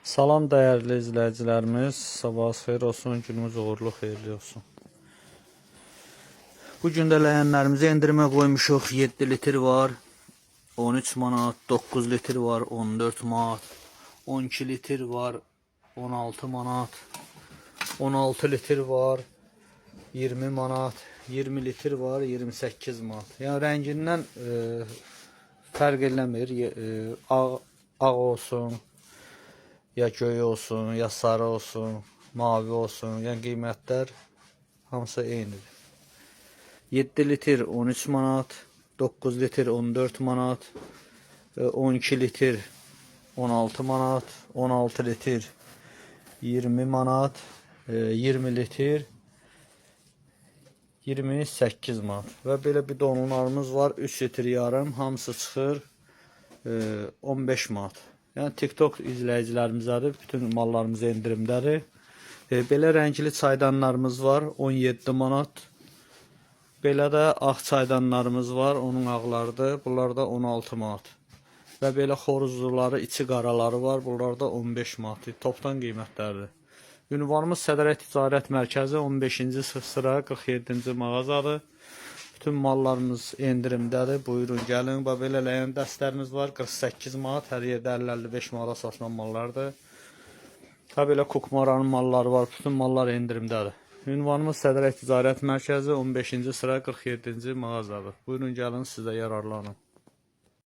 Salam dəyərli izləyicilərimiz, sabahınız xeyir olsun, günümüz uğurlu, xeyirli olsun. Bu gün də ləyənlərimizi endirimə qoymuşuq. 7 litr var, 13 manat, 9 litr var, 14 manat, 12 litr var, 16 manat, 16 litr var, 20 manat, 20 litr var, 28 manat. Yəni rəngindən fərq eləmir. Ağ olsun, ya göy olsun, ya sarı olsun, mavi olsun. Yəni qiymətlər hamısı eynidir. 7 litr 13 manat, 9 litr 14 manat, 12 litr 16 manat, 16 litr 20 manat, 20 litr 28 manat. Və belə bidonlarımız var, 3 litr yarım, hamısı çıxır 15 manat. Yəni TikTok izləyicilərimizədir, bütün mallarımız endirimdədir. Belə rəngli çaydanlarımız var, 17 manat. Belə də ağ çaydanlarımız var, onun ağlarıdır. Bunlar da 16 manat. Və belə xoruzluları, içi qaraları var. Bunlar da 15 manat. Topdan qiymətlərdir. Ünvanımız Sədərək Ticarət Mərkəzi 15-ci sıra 47-ci mağazadır. Bütün mallarımız endirimdədir. Buyurun gəlin. Bax belə ləyən dəstlərimiz var. 48 manat. Hər yerdə 50-55 manata satılan mallardır. Ha belə Kukmaranın malları var. Bütün mallar endirimdədir. Ünvanımız Sədərək Ticarət Mərkəzi 15-ci sıra 47-ci mağazadır. Buyurun gəlin, sizə yararlanın.